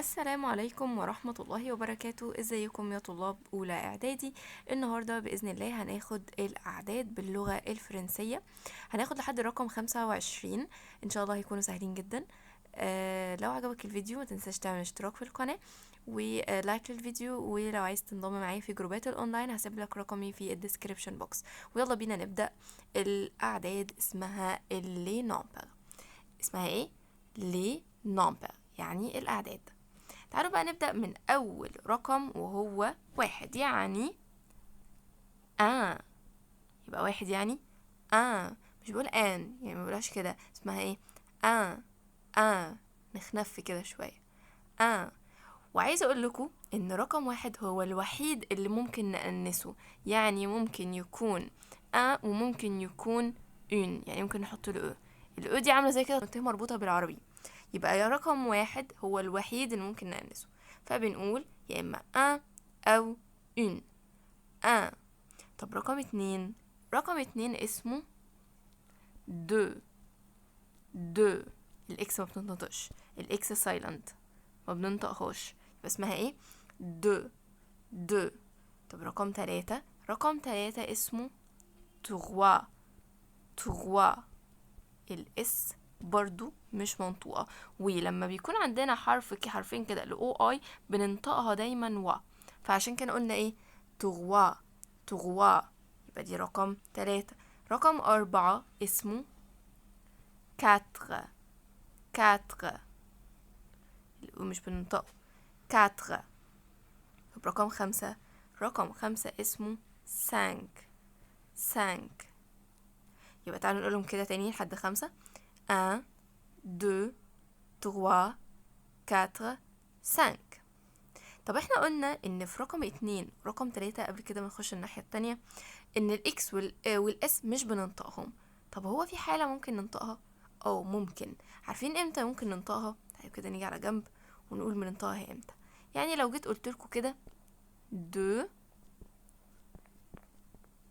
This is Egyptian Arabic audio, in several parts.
السلام عليكم ورحمة الله وبركاته. ازيكم يا طلاب اولى اعدادي؟ النهاردة بإذن الله هناخد الاعداد باللغة الفرنسية، هناخد لحد رقم 25 ان شاء الله، هيكونوا سهلين جدا. لو عجبك الفيديو ما تنساش تعمل اشتراك في القناة و like للفيديو، ولو عايز تنضم معايا في جروبات الاونلاين هسيب لك رقمي في ال description box. ويلا بينا نبدأ. الاعداد اسمها les nombres. اسمها ايه؟ les nombres، يعني الاعداد. تعالوا بقى نبدأ من أول رقم وهو واحد، يعني un. يبقى واحد يعني un، مش بقول un، يعني ما بقولهاش كده، اسمها ايه؟ un un، نخنف كده شوية un. وعايزة أقول لكم إن رقم واحد هو الوحيد اللي ممكن نأنسه، يعني ممكن يكون un وممكن يكون une، يعني ممكن نحط ال e. ال e دي عاملة زي كده مربوطة بالعربي. يبقى يا رقم واحد هو الوحيد اللي ممكن نأنسه، فبنقول يا إما un أو une un. طب رقم اتنين، رقم اتنين اسمه deux deux. ال x ما بتنطقش، ال x silent ما بننطقهاش، يبقى اسمها ايه؟ deux deux. طب رقم تلاتة، رقم تلاتة اسمه trois trois. ال s برضو مش منطوقة، ولما بيكون عندنا حرف حرفين كده ال o i بننطقها دايما وا، فعشان كده قلنا ايه؟ trois trois. يبقى دي رقم تلاتة. رقم أربعة اسمه quatre quatre، ال e مش بننطقه، quatre. طب رقم خمسة، رقم خمسة اسمه cinq cinq. يبقى تعالوا نقولهم كده تاني لحد خمسة. un deux trois quatre cinq. طب احنا قلنا ان في رقم اتنين رقم تلاتة قبل كده ما نخش الناحية التانية ان ال x وال s مش بننطقهم. طب هو في حالة ممكن ننطقها؟ او ممكن. عارفين امتى ممكن ننطقها؟ طيب كده نيجي على جنب ونقول بننطقها امتى. يعني لو جيت قلت لكم كده deux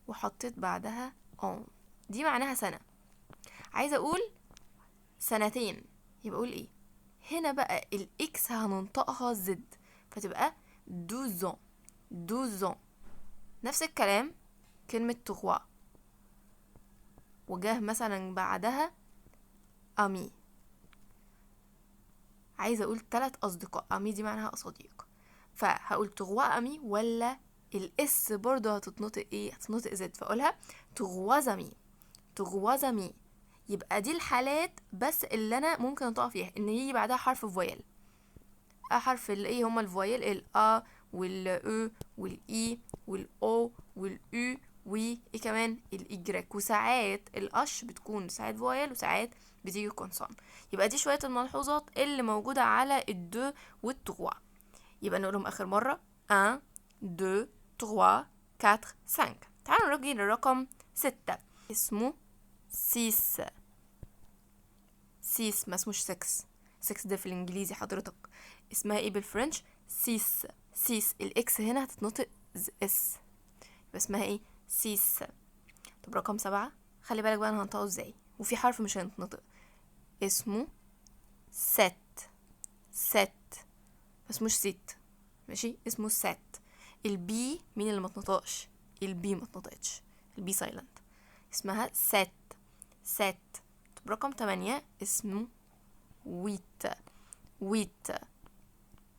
وحطيت بعدها ans، دي معناها سنة، عايزة اقول سنتين، يبقى اقول ايه؟ هنا بقى ال x هننطقها z، فتبقى deux ans deux ans. نفس الكلام كلمة trois وجاه مثلا بعدها amis، عايزة اقول تلات اصدقاء، amis دي معناها صديق، فهقول trois amis ولا ال s برضو هتتنطق ايه؟ هتتنطق z، فاقولها trois amis trois amis. يبقى دي الحالات بس اللي انا ممكن انطقها فيها، ان يجي بعدها حرف voyelle، حرف الايه هما الفويل، الا والاو والاي والاو والاو وايه كمان ال i grec، وساعات ال h بتكون ساعات voyelle وساعات بتيجي consonne. يبقى دي شويه الملحوظات اللي موجوده على ال deux وال trois. يبقى نقولهم اخر مره 1 2 3 4 5. تعالوا نرجع للرقم 6 اسمه six six، ما اسموش 6، 6 ده في الانجليزي حضرتك. اسمها ايه بال French؟ six six. ال x هنا هتتنطق s، يبقى اسمها ايه؟ six. طب رقم 7، خلي بالك بقى انا هنطقه ازاي، وفي حرف مش هيتنطق، اسمه sept sept، ما اسموش ست، ماشي، اسمه sept. ال b مين اللي ما اتنطقش؟ ال b ما اتنطقتش، ال b silent، اسمها sept sept. طب رقم 8 اسمه huit huit.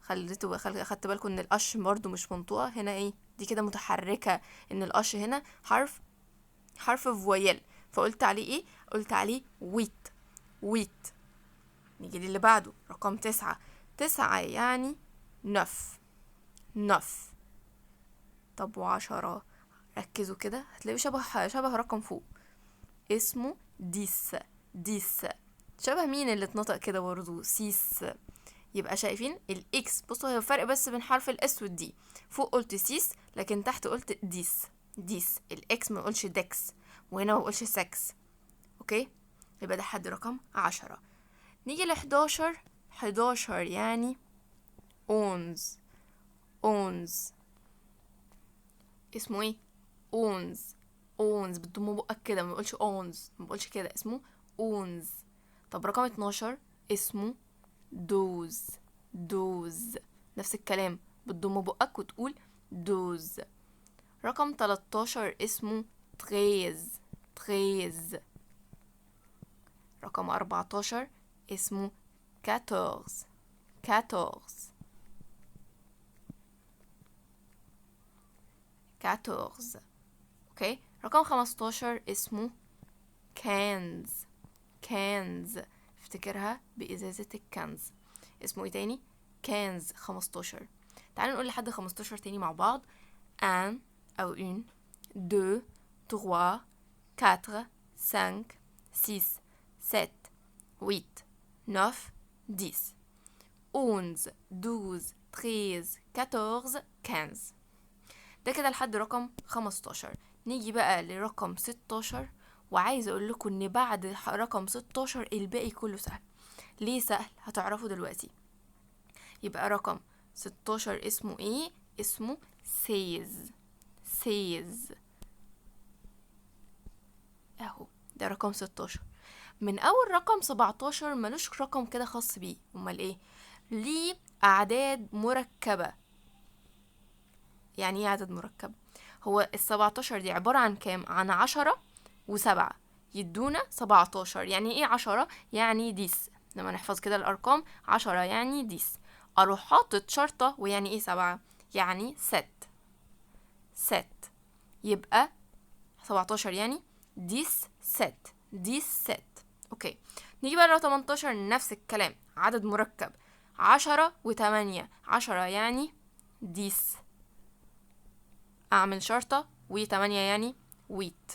خليته خدت بالكم ان ال h برضو مش منطوقه هنا، ايه دي كده متحركه، ان ال h هنا حرف voyelle، فقلت عليه ايه؟ قلت عليه huit huit. نيجي للي بعده رقم 9، 9 يعني neuf neuf. طب و10، ركزوا كده هتلاقيه شبه رقم فوق، اسمه dix dix. شبه مين اللي اتنطق كده برضو؟ six. يبقى شايفين ال x، بصوا هو الفرق بس بين حرف ال s وال d، فوق قلت six لكن تحت قلت dix dix. ال x ما بقولش dix وهنا ما بقولش six، okay. يبقى ده حد رقم 10. نيجي ل11، 11 يعني onze onze. اسمه ايه؟ onze onze، بتضم بقك كده، ما بقولش onze، ما بقولش كده، اسمه onze. طب رقم 12 اسمه douze douze. نفس الكلام، بتضم بقك وتقول douze. رقم 13 اسمه treize، treize. رقم 14 اسمه quatorze، quatorze، quatorze. okay. رقم 15 اسمه quinze، quinze. افتكرها بإزازة الكنز. اسمه ايه تاني؟ quinze، 15. تعالوا نقول لحد 15 تاني مع بعض. un أو une، deux، trois، quatre، cinq، six، sept، huit، neuf، dix، onze، douze، treize، quatorze، quinze. ده كده لحد رقم 15. نيجي بقى لرقم 16، وعايز اقول لكم ان بعد رقم 16 الباقي كله سهل. ليه سهل؟ هتعرفوا دلوقتي. يبقى رقم 16 اسمه ايه؟ اسمه seize، seize اهو، ده رقم 16. من اول رقم 17 ملوش رقم كده خاص بيه، امال ايه؟ ليه اعداد مركبة. يعني ايه عدد مركب؟ هو ال17 دي عبارة عن كام؟ عن 10 و7 يدونا 17. يعني ايه 10؟ يعني dix. لما نحفظ كده الارقام، 10 يعني dix. اروح حاطط شرطة، ويعني ايه 7؟ يعني sept، sept. يبقى 17 يعني dix-sept، dix-sept. okay. نيجي بقى لو 18، نفس الكلام، عدد مركب، 10 و8، 10 يعني dix، اعمل شرطة، و8 يعني huit،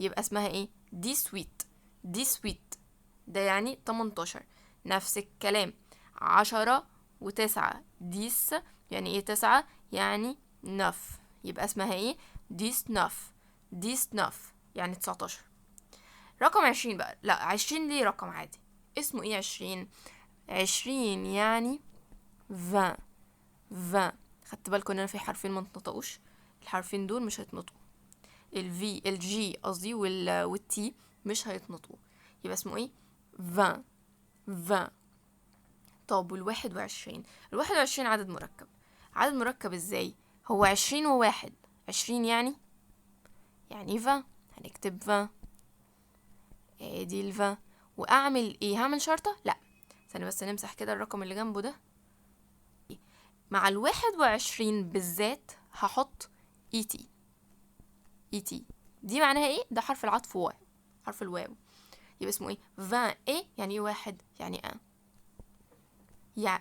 يبقى اسمها ايه؟ dix-huit، dix-huit. ده يعني 18. نفس الكلام، 10 و9، dix يعني ايه 9؟ يعني neuf، يبقى اسمها ايه؟ dix-neuf، dix-neuf يعني 19. رقم 20 بقى، لا 20 ليه رقم عادي؟ اسمه ايه 20؟ 20 يعني vingt، vingt. خدت بالكم ان انا في حرفين ما اتنطقوش؟ الحرفين دول مش هيتنطقوا، ال V ال G قصدي وال T مش هيتنطقوا، يبقى اسمه ايه؟ vingt، vingt. طب والواحد وعشرين؟ الواحد وعشرين عدد مركب. عدد مركب ازاي؟ هو 20 و1، 20 يعني vingt، هنكتب vingt، ادي ال vingt. واعمل ايه؟ هعمل شرطة؟ لا، ثانية بس نمسح كده الرقم اللي جنبه ده. مع 21 بالذات هحط E T، E T دي معناها ايه؟ ده حرف العطف واو، حرف الواو، يبقى اسمه ايه؟ vingt et يعني ايه واحد؟ يعني un،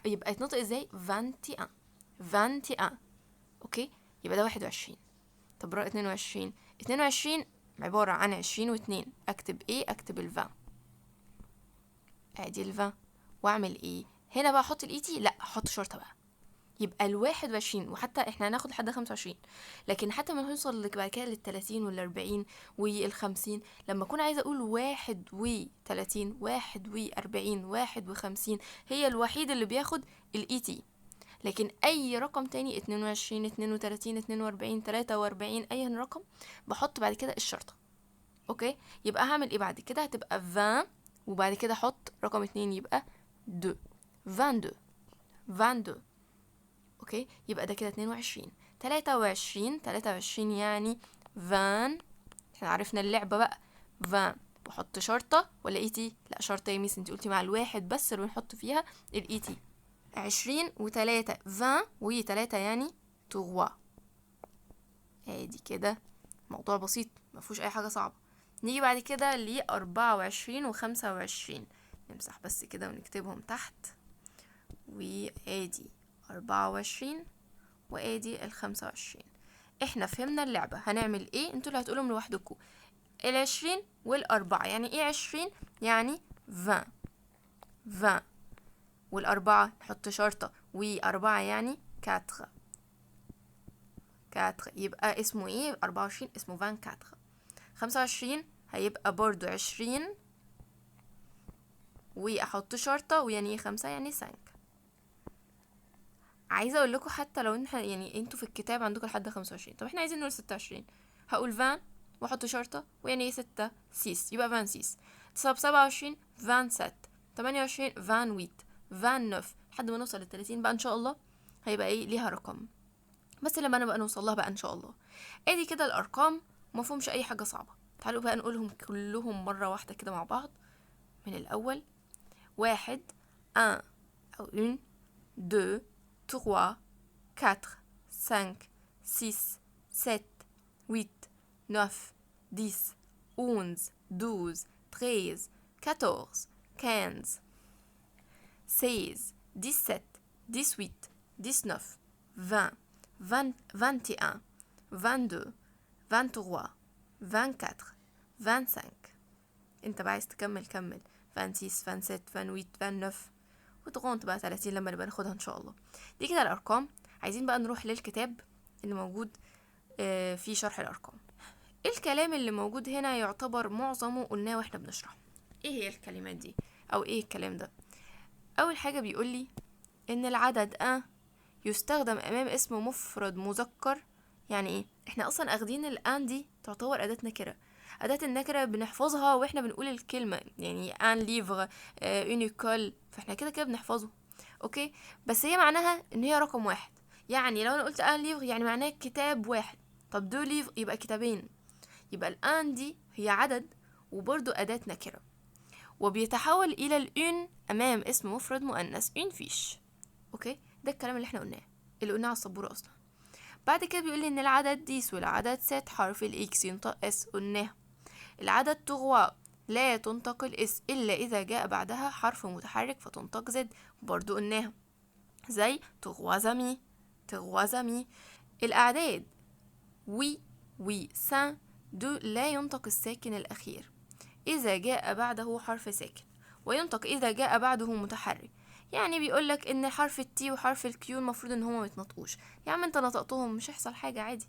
يبقى يتنطق ازاي؟ vingt et un، vingt et un. okay، يبقى ده 21. طب رقم 22، 22 عبارة عن 20 و2، اكتب ايه؟ اكتب ال vingt، ادي ال vingt، واعمل ايه؟ هنا بقى احط ال E T؟ لا، احط شرطة بقى، يبقى 21. وحتى احنا هناخد لحد 25، لكن حتى ما نوصل بعد كده للتلاتين والأربعين والخمسين، لما اكون عايزة اقول 31، 41، 51، هي الوحيد اللي بياخد ال E T. لكن اي رقم تاني 22، 32، 42، 43، اي رقم بحط بعد كده الشرطة. okay، يبقى هعمل ايه بعد كده؟ هتبقى vingt، وبعد كده احط رقم 2 يبقى deux، vingt-deux، vingt-deux. okay، يبقى ده كده 22. 23، 23 يعني vingt، احنا عرفنا اللعبة بقى، vingt بحط شرطة ولا E T؟ لا شرطة يا ميس، انت قلتي مع الواحد بس اللي بنحط فيها ال E T. 20 وتلاتة vingt، وتلاتة يعني trois. ادي كده موضوع بسيط مفيهوش اي حاجة صعبة. نيجي بعد كده لأربعة وعشرين وخمسة وعشرين، نمسح بس كده ونكتبهم تحت، وادي 24 وادي 25. احنا فهمنا اللعبة، هنعمل ايه؟ انتوا اللي هتقولهم لوحدكم. 20 والأربعة يعني ايه 20؟ يعني vingt، vingt، والأربعة نحط شرطة، وأربعة يعني quatre، quatre، يبقى اسمه ايه؟ 24 اسمه vingt-quatre. 25 هيبقى برضو 20 وأحط شرطة، ويعني ايه 5؟ يعني cinq. عايزة اقول لكم حتى لو انت يعني انتوا في الكتاب عندكم لحد 25، طب احنا عايزين نقول 26، هقول vingt واحط شرطة، ويعني ايه 6؟ six، يبقى vingt-six. طب 27 vingt-sept، 28 vingt-huit، 29 لحد ما نوصل لل30 بقى ان شاء الله هيبقى ايه ليها رقم، بس لما انا بقى نوصل لها بقى ان شاء الله. ادي كده الارقام ما فيهمش اي حاجة صعبة. تعالوا بقى نقولهم كلهم مرة واحدة كده مع بعض من الاول. 1 1 او 1 2 3 4 5 6 7 8 9 10 11 12 13 14 15 16 17 18 19 20 20 21 22 23 24 25. انت بقى عايز تكمل كمل، 26 27 28 29 وتغنط بقى 30 لما نبقى ناخدها ان شاء الله. دي كده الارقام. عايزين بقى نروح للكتاب اللي موجود في شرح الارقام. الكلام اللي موجود هنا يعتبر معظمه قلناه واحنا بنشرح. ايه هي الكلمات دي او ايه الكلام ده؟ اول حاجة بيقولي ان العدد un يستخدم امام اسم مفرد مذكر. يعني ايه؟ احنا اصلا اخدين ال un دي تعتبر اداة نكرة. اداة النكرة بنحفظها واحنا بنقول الكلمة، يعني un livre، une école، فاحنا كده كده بنحفظه. okay، بس هي معناها ان هي رقم واحد. يعني لو انا قلت un livre يعني معناه كتاب واحد، طب deux livres يبقى كتابين. يبقى ال un دي هي عدد وبرضو اداة نكرة، وبيتحول الى ال une امام اسم مفرد مؤنث، une fiche. okay، ده الكلام اللي احنا قلناه، اللي قلناه على السبورة اصلا. بعد كده بيقول لي ان العدد dix والعدد sept حرف ال x ينطق s، قلناها. العدد trois لا تنطق ال s الا اذا جاء بعدها حرف متحرك فتنطق z، برضو قلناها، زي trois amis، trois amis. الاعداد huit huit cinq deux لا ينطق الساكن الاخير اذا جاء بعده حرف ساكن، وينطق اذا جاء بعده متحرك. يعني بيقولك ان حرف ال t وحرف ال q المفروض ان هما ميتنطقوش. يا عم انت نطقتهم مش هيحصل حاجة، عادي.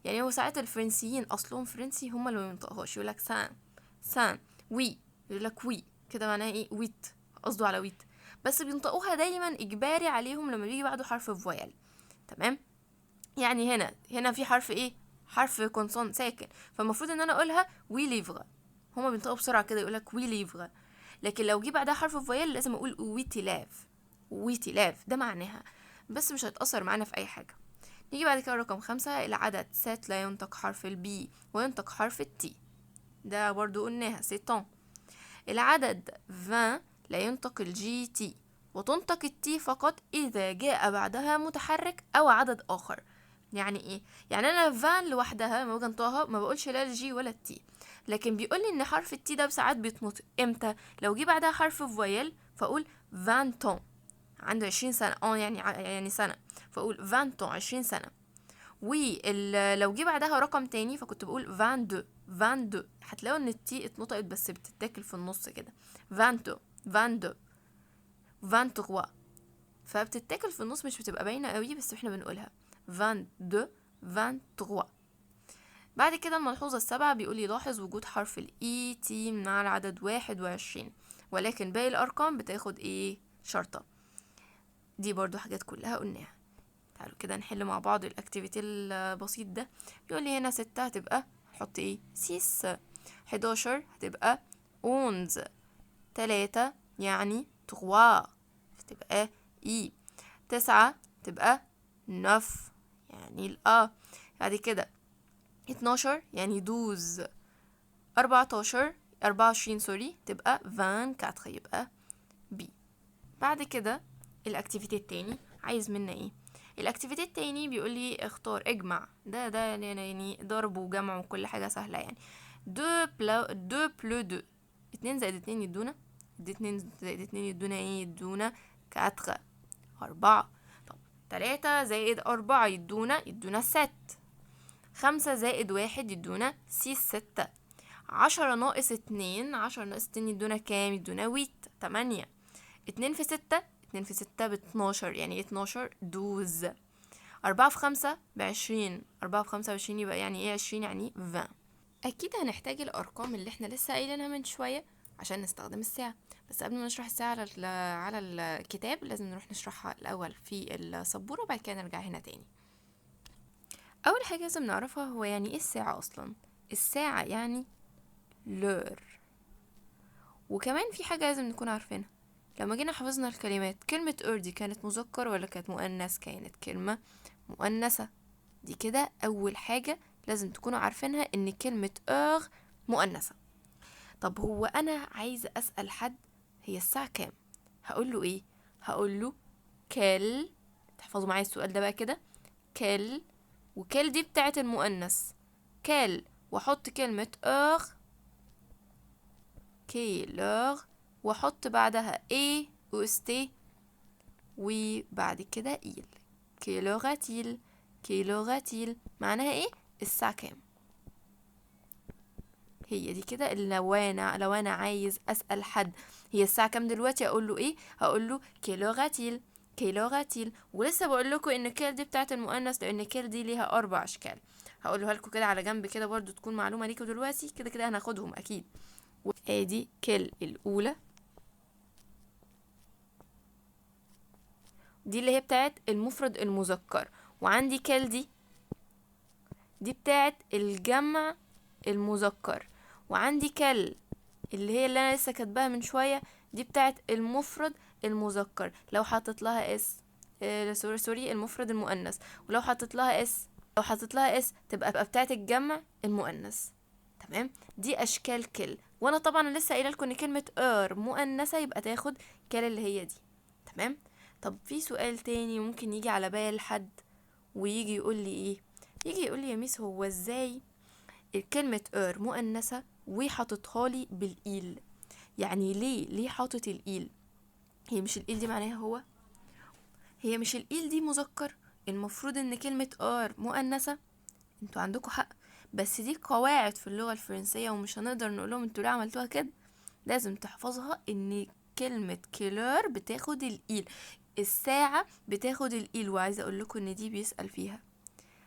يعني هو ساعات الفرنسيين اصلهم فرنسي هما اللي ما بينطقوهاش، يقولك cinq cinq huit، يقولك huit كده معناها ايه؟ huit، قصده على huit، بس بينطقوها دايما اجباري عليهم لما بيجي بعده حرف voyelle. تمام؟ يعني هنا في حرف ايه؟ حرف consonne ساكن، فالمفروض ان انا اقولها huit livres. هما بينطقوا بسرعة كده يقولك huit livres، لكن لو جه بعدها حرف voyelle لازم اقول huit élèves، huit élèves ده معناها، بس مش هيتأثر معانا في اي حاجة. نيجي بعد كده رقم 5، العدد sept لا ينطق حرف ال b وينطق حرف ال t، ده برضو قلناها sept ans. العدد 20 لا ينطق ال g t وتنطق ال t فقط إذا جاء بعدها متحرك أو عدد آخر. يعني إيه؟ يعني أنا 20 لوحدها لما باجي أنطقها ما بقولش لا ال g ولا ال t، لكن بيقول لي إن حرف ال t ده ساعات بيتنطق إمتى؟ لو جه بعدها حرف voyelle فأقول 20 ans، عنده 20 سنة، يعني سنة، فأقول 20 ans 20 سنة. ولو جه بعدها رقم تاني فكنت بقول 22، 22، هتلاقوا إن ال t اتنطقت بس بتتاكل في النص كده، 22 22 23، فبتتاكل في النص مش بتبقى باينة قوي بس احنا بنقولها 22 23. بعد كده الملحوظة السابعة بيقول لي لاحظ وجود حرف ال i t مع العدد 21، ولكن باقي الأرقام بتاخد ايه؟ شرطة. دي برضو حاجات كلها قلناها. تعالوا كده نحل مع بعض ال activité البسيط ده. بيقول لي هنا 6 هتبقى نحط ايه؟ six، 11 هتبقى onze، 3 يعني trois تبقى i، 9 تبقى neuf يعني ال a، بعد كده 12 يعني douze، 14 24 sorry تبقى 24 يبقى b. بعد كده ال activité التاني عايز منا ايه؟ ال activité التاني بيقول لي اختار اجمع، ده يعني ضرب وجمع وكل حاجة سهلة. يعني 2 plus 2، 2 زائد 2 يدونا، 2 زائد 2 يدونا ايه؟ يدونا 4 4. طب 3 زائد 4 يدونا 6، 5 زائد 1 يدونا 6 6، 10 ناقص 2، 10 ناقص 2 يدونا كام؟ يدونا 8 8، 2 في 6، 2 في 6 ب12 يعني 12 douze، 4 في 5 ب20، 4 في 5 ب20 يبقى يعني ايه 20؟ يعني 20. اكيد هنحتاج الارقام اللي احنا لسه قايلينها من شوية عشان نستخدم الساعة، بس قبل ما نشرح الساعة على الكتاب لازم نروح نشرحها الاول في السبوره وبعد كده نرجع هنا تاني. اول حاجة لازم نعرفها هو يعني ايه الساعة اصلا. الساعة يعني l'heure. وكمان في حاجة لازم نكون عارفينها، لما جينا حفظنا الكلمات، كلمة heure دي كانت مذكر ولا كانت مؤنث؟ كانت كلمة مؤنثة. دي كده أول حاجة لازم تكونوا عارفينها، إن كلمة heure مؤنثة. طب هو أنا عايزة أسأل حد هي الساعة كام، هقول له إيه؟ هقول له quelle. تحفظوا معايا السؤال ده بقى كده، quelle، و quelle دي بتاعت المؤنث، quelle، واحط كلمة heure، quelle heure، واحط بعدها e و s t، وبعد كده il. quelle heure est-il، quelle heure est-il معناها ايه؟ الساعة كام. هي دي كده اللي لو انا عايز اسأل حد هي الساعة كام دلوقتي، اقول له ايه؟ هقول له quelle heure est-il، quelle heure est-il. ولسه بقول لكم ان quelle دي بتاعت المؤنث، لان quelle دي ليها 4 اشكال، هقولها لكم كده على جنب كده برضو تكون معلومة ليكم دلوقتي، كده كده هناخدهم اكيد. ادي quel الاولى دي اللي هي بتاعت المفرد المذكر، وعندي quels دي بتاعت الجمع المذكر، وعندي quelle اللي هي اللي انا لسه كاتباها من شويه دي بتاعت المفرد المذكر، لو حطيت لها s، sorry المفرد المؤنث، ولو حطيت لها s، لو حطيت لها s تبقى بتاعت الجمع المؤنث. تمام، دي اشكال quel. وانا طبعا لسه قايله لكم ان كلمه heure مؤنثه يبقى تاخد quelle اللي هي دي. تمام. طب في سؤال تاني ممكن يجي على بال حد ويجي يقول لي ايه، يجي يقول لي يا ميس هو ازاي كلمه heure مؤنثه وحاططها لي بال il؟ يعني ليه حاطط ال il؟ هي مش ال il دي معناها هو، هي مش ال il دي مذكر؟ المفروض ان كلمة heure مؤنثة. انتوا عندكم حق، بس دي قواعد في اللغة الفرنسية ومش هنقدر نقول لهم انتوا ليه عملتوها كده، لازم تحفظها ان كلمة quelle heure بتاخد ال il، الساعة بتاخد ال il. وعايزة اقول لكم ان دي بيسأل فيها،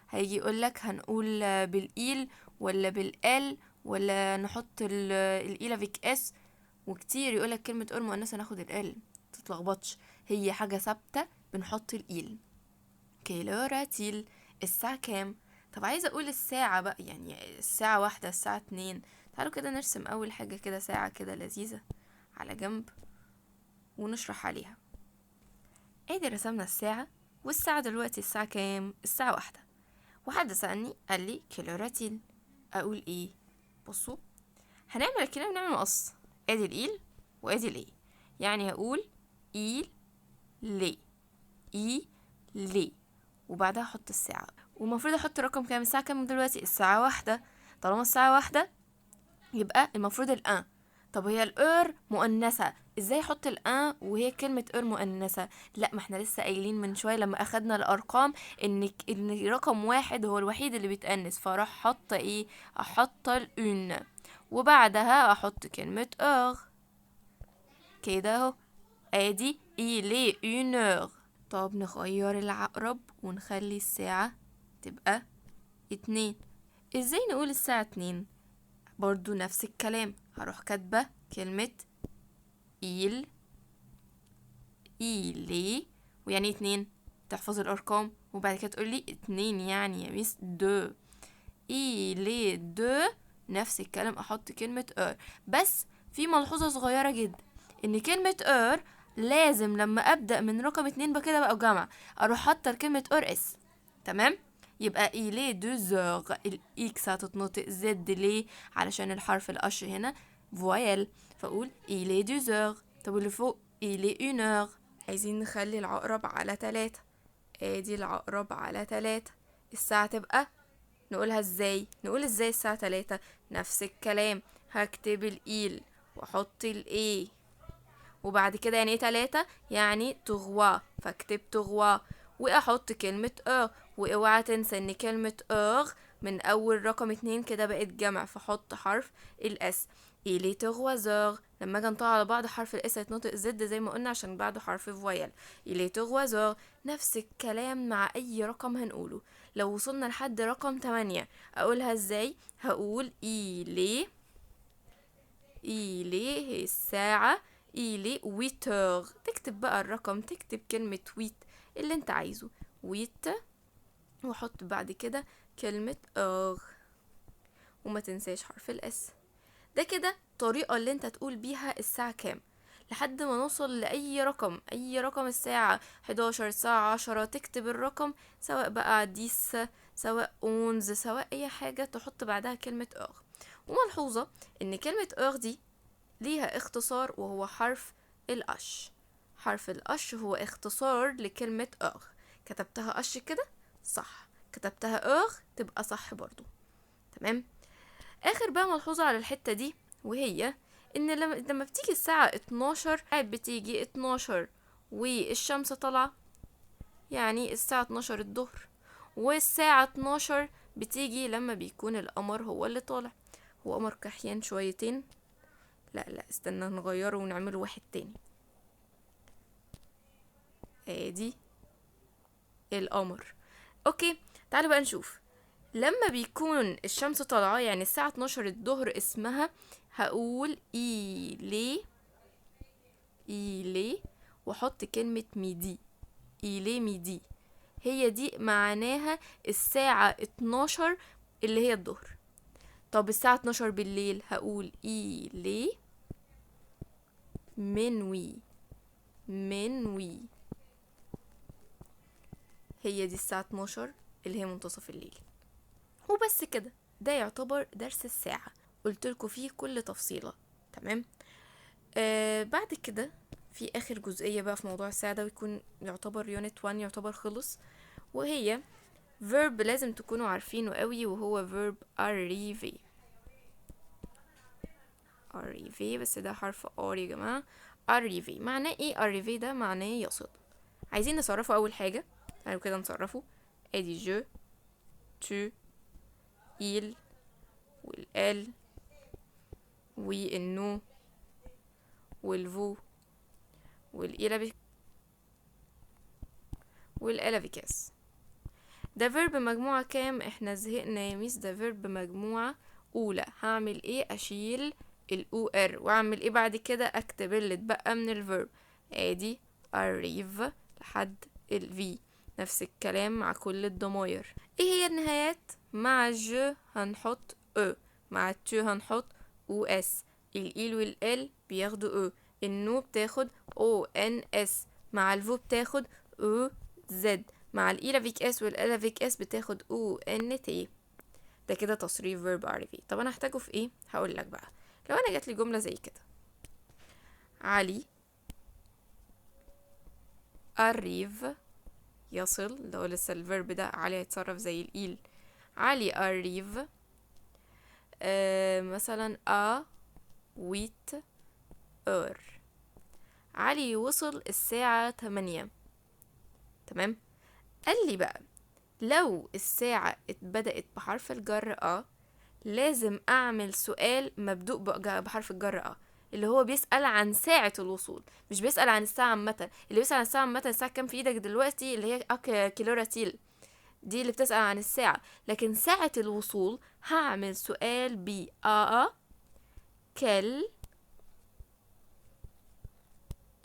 هيجي يقول لك هنقول بال il ولا بال elle ولا نحط ال il avec s، وكتير يقولك كلمة heure مؤنثة ناخد elle، تتلخبطش، هي حاجة ثابتة بنحط ال il. quelle heure est-il، الساعة كام؟ طب عايزة اقول الساعة بقى، يعني الساعة 1، الساعة 2. تعالوا كده نرسم اول حاجة كده ساعة كده لذيذة على جنب ونشرح عليها. ادي رسمنا الساعة، والساعة دلوقتي الساعة كام؟ الساعة 1. وحد سألني قال لي quelle heure est-il، اقول ايه؟ بصوا هنعمل الكلام، نعمل مقص، ادي ال il وادي ال est، يعني هقول il est، il est، وبعدها احط الساعة، ومفروض احط رقم كام؟ الساعة كام دلوقتي؟ الساعة 1. طالما الساعة 1 يبقى المفروض ال un. طب هي ال heure مؤنثة، ازاي احط ال un وهي كلمة heure مؤنثة؟ لا، ما احنا لسه قايلين من شوية لما اخدنا الارقام ان رقم 1 هو الوحيد اللي بيتأنث، فراح حاطة ايه؟ احط ال une وبعدها احط كلمة heure كده اهو، ادي il est une heure. طب نغير العقرب ونخلي الساعة تبقى 2. ازاي نقول الساعة 2؟ برضو نفس الكلام، هروح كاتبة كلمة il، il est، ويعني 2، تحفظ الأرقام وبعد كده تقولي 2 يعني يا ميس deux، il est deux، نفس الكلام أحط كلمة heure. بس في ملحوظة صغيرة جدا، إن كلمة heure لازم لما أبدأ من رقم 2 بقى كده بقى جمع أروح حاطة كلمة heures s. تمام، يبقى il est deux heures، ال x هتتنطق z ليه؟ علشان الحرف ال h هنا voyelle، فاقول il est deux heures. طب اللي فوق il est une heure. عايزين نخلي العقرب على 3، ادي العقرب على 3، الساعة تبقى نقولها ازاي؟ نقول ازاي الساعة 3؟ نفس الكلام، هكتب ال il واحط ال est، وبعد كده يعني ايه 3؟ يعني trois، فاكتب trois واحط كلمة heures. واوعى تنسى ان كلمة heures من اول رقم 2 كده بقت جمع، فحط حرف ال s. il est trois heures، لما اجي انطق على بعض حرف ال s هيتنطق z زي ما قلنا عشان بعده حرف voyelle. il est trois heures. نفس الكلام مع اي رقم هنقوله. لو وصلنا لحد رقم 8 اقولها ازاي؟ هقول il est، il est الساعة، il est huit heures. تكتب بقى الرقم، تكتب كلمة huit اللي انت عايزه، huit، واحط بعد كده كلمة heures، وما تنساش حرف ال s. ده كده الطريقة اللي انت تقول بيها الساعة كام. لحد ما نوصل لأي رقم، أي رقم، الساعة 11، الساعة 10، تكتب الرقم، سواء بقى dix، سواء onze، سواء أي حاجة تحط بعدها كلمة heure. وملحوظة إن كلمة heure دي ليها اختصار وهو حرف ال H. حرف ال H هو اختصار لكلمة heure. كتبتها H كده صح، كتبتها heure تبقى صح برضو. تمام. اخر بقى ملحوظة على الحتة دي، وهي ان لما بتيجي الساعة 12، بتيجي 12 والشمس طالعة، يعني الساعة 12 الظهر، والساعة 12 بتيجي لما بيكون القمر هو اللي طالع. هو قمر كحيان شويتين، لا لا استنى نغيره ونعمله واحد تاني. ادي القمر. okay، تعالوا بقى نشوف لما بيكون الشمس طالعة، يعني الساعة 12 الظهر، اسمها هقول il est، il est، واحط كلمة midi. il est midi هي دي معناها الساعة 12 اللي هي الظهر. طب الساعة 12 بالليل هقول il est minuit، minuit هي دي الساعة 12 اللي هي منتصف الليل. وبس كده، ده يعتبر درس الساعة، قلت لكم فيه كل تفصيلة. تمام. بعد كده في آخر جزئية بقى في موضوع الساعة ده، ويكون يعتبر unit 1 يعتبر خلص، وهي verb لازم تكونوا عارفينه قوي، وهو verb arriver. arriver بس ده حرف R يا جماعة. arriver معناه ايه؟ arriver ده معناه يصل. عايزين نصرفه أول حاجة، تعالوا كده نصرفه. ادي je، tu، il، وال elle، وال nous، وال vous، وال ils avec، وال elles avec s. ده verbe مجموعة كام؟ احنا زهقنا يا ميس، ده verbe مجموعة أولى. هعمل ايه؟ أشيل ال E R، وأعمل ايه بعد كده؟ أكتب اللي اتبقى من ال verbe. ادي arrive لحد ال V. نفس الكلام مع كل الضماير. ايه هي النهايات؟ مع je هنحط E، مع tu هنحط O S، ال il وال elle بياخدوا E، ال nous بتاخد O N S، مع ال vous بتاخد E Z، مع ال ils avec s وال elles avec s بتاخد O N T. ده كده تصريف verbe arriver. طب انا هحتاجه في ايه؟ هقول لك بقى. لو انا جات لي جمله زي كده، علي arrive يصل، اللي هو لسه ال verbe ده علي هيتصرف زي ال il. علي arrive مثلا à huit heures، علي وصل الساعة 8. تمام. قال لي بقى لو الساعة اتبدأت بحرف الجر à، لازم أعمل سؤال مبدوء بحرف الجر à، اللي هو بيسأل عن ساعة الوصول، مش بيسأل عن الساعة عامة. اللي بيسأل عن الساعة عامة الساعة كام في ايدك دلوقتي، اللي هي quelle heure est-il، دي اللي بتسأل عن الساعة. لكن ساعة الوصول هعمل سؤال ب à quelle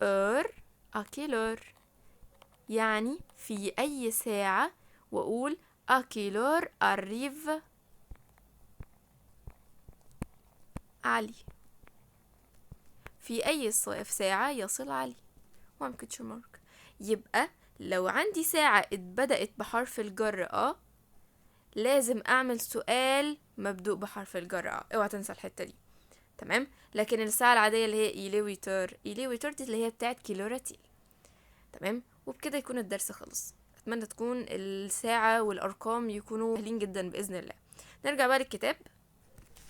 heure، à quelle heure، يعني في أي ساعة، وأقول à quelle heure arrive علي، في أي ساعة يصل علي، وأعمل question mark. يبقى لو عندي ساعة اتبدأت بحرف الجر à، لازم أعمل سؤال مبدوء بحرف الجر à، اوعى تنسى الحتة دي. تمام. لكن الساعة العادية اللي هي il est huit heures، il est huit heures دي اللي هي بتاعت quelle heure est-il. تمام. وبكده يكون الدرس خلص. أتمنى تكون الساعة والأرقام يكونوا سهلين جدا بإذن الله. نرجع بقى للكتاب.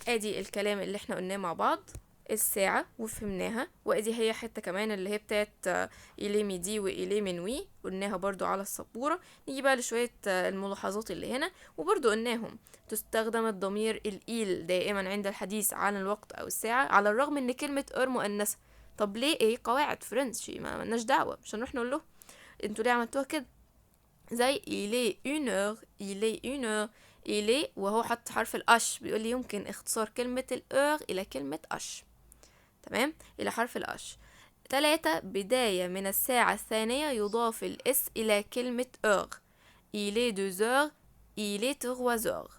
ادي الكلام اللي احنا قلناه مع بعض، الساعة وفهمناها، وادي هي حتة كمان اللي هي بتاعت il est midi و il est minuit قلناها برضو على السبورة. نيجي بقى لشوية الملاحظات اللي هنا وبرضو قلناهم. تستخدم الضمير ال il دائما عند الحديث عن الوقت أو الساعة، على الرغم إن كلمة heure مؤنثة. طب ليه؟ إيه قواعد فرنسي، ما ملناش دعوة، مش هنروح نقول له انتوا ليه عملتوها كده. زي il est une heure، il est une heure، il est، وهو حط حرف ال H، بيقول لي يمكن اختصار كلمة ال heure إلى كلمة H. تمام، إلى حرف ال H. 3 بداية من الساعة الثانية يضاف ال S إلى كلمة heure، il est deux heures، il est trois heures.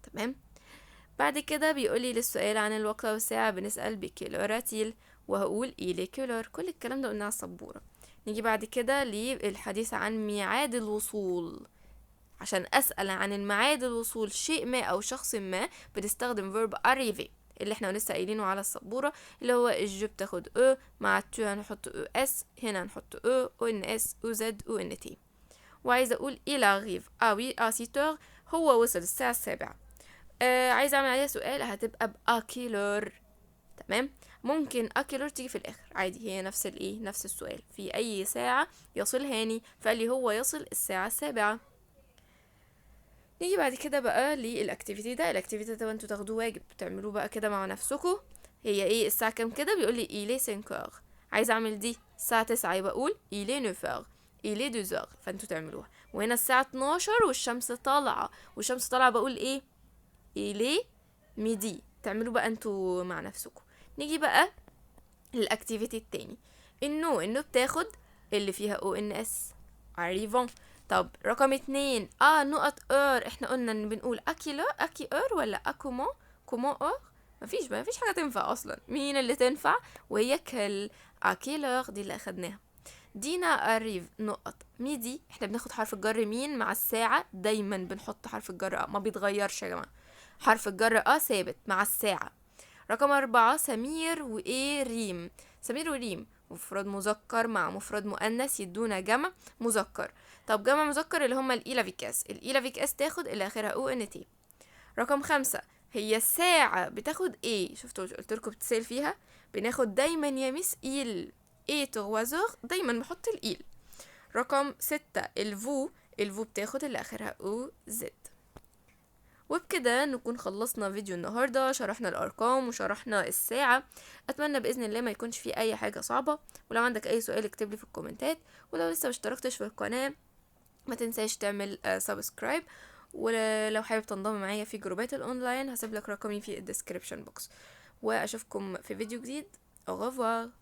تمام. بعد كده بيقولي للسؤال عن الوقت والساعة بنسأل ب quelle heure est-il، وهقول il est quelle heure. كل الكلام ده قلناه على السبورة. نيجي بعد كده للحديث عن ميعاد الوصول. عشان أسأل عن الميعاد الوصول شيء ما أو شخص ما بنستخدم verb arriver اللي احنا لسه قايلينه على السبورة، اللي هو ال je بتاخد e، مع ال tu هنحط e s، هنا هنحط e، o n s، e z، e n t. وعايزة أقول il arrive à huit à sept heures، هو وصل الساعة 7. عايزة أعمل عليها سؤال هتبقى ب à quelle heure. تمام، ممكن à quelle heure تيجي في الآخر عادي، هي نفس الإيه، نفس السؤال، في أي ساعة يصل هاني، فقال لي هو يصل الساعة 7. نيجي بعد كده بقى لل activité ده. ال activité ده انتوا تاخدوه واجب، تعملوه بقى كده مع نفسكم. هي ايه الساعة كام كده؟ بيقول لي il est 5 heures. عايزة اعمل دي الساعة 9 يبقى اقول il est 9 heures، il est 2 heures، فانتوا تعملوها. وهنا الساعة 12 والشمس طالعة، والشمس طالعة بقول ايه؟ il est midi. تعملوا بقى انتوا مع نفسكم. نيجي بقى لل activité التاني، ال nous. ال nous بتاخد اللي فيها o n s arrivons. طب رقم 2 نقط heure. احنا قلنا ان بنقول à quelle heure، à qui heure ولا à comment، comment heure؟ مفيش حاجه تنفع اصلا. مين اللي تنفع؟ وهي quelle، à quelle heure دي اللي اخدناها. دينا arrive نقط midi. احنا بناخد حرف الجر مين مع الساعه؟ دايما بنحط حرف الجر à، ما بيتغيرش يا جماعه، حرف الجر à ثابت مع الساعه. رقم 4 سمير وايه ريم. سمير وريم مفرد مذكر مع مفرد مؤنث يدونا جمع مذكر. طب جمع مذكر اللي هما ال ils avec s، ال ils avec s تاخد اللي اخرها o n t. رقم 5 هي الساعة بتاخد ايه؟ شفتوا قلت لكم بتسأل فيها، بناخد دايما يا ميس il، ايه trois heures، دايما بحط ال il. رقم 6 ال vous، ال vous بتاخد اللي اخرها e z. وبكده نكون خلصنا فيديو النهاردة، شرحنا الأرقام وشرحنا الساعة. أتمنى بإذن الله ما يكونش فيه أي حاجة صعبة، ولو عندك أي سؤال اكتب لي في الكومنتات، ولو لسه ما اشتركتش في القناة ما تنساش تعمل subscribe، ولو حابب تنضم معايا في جروبات الأونلاين هسيب لك رقمي في ال description box. وأشوفكم في فيديو جديد. Au revoir.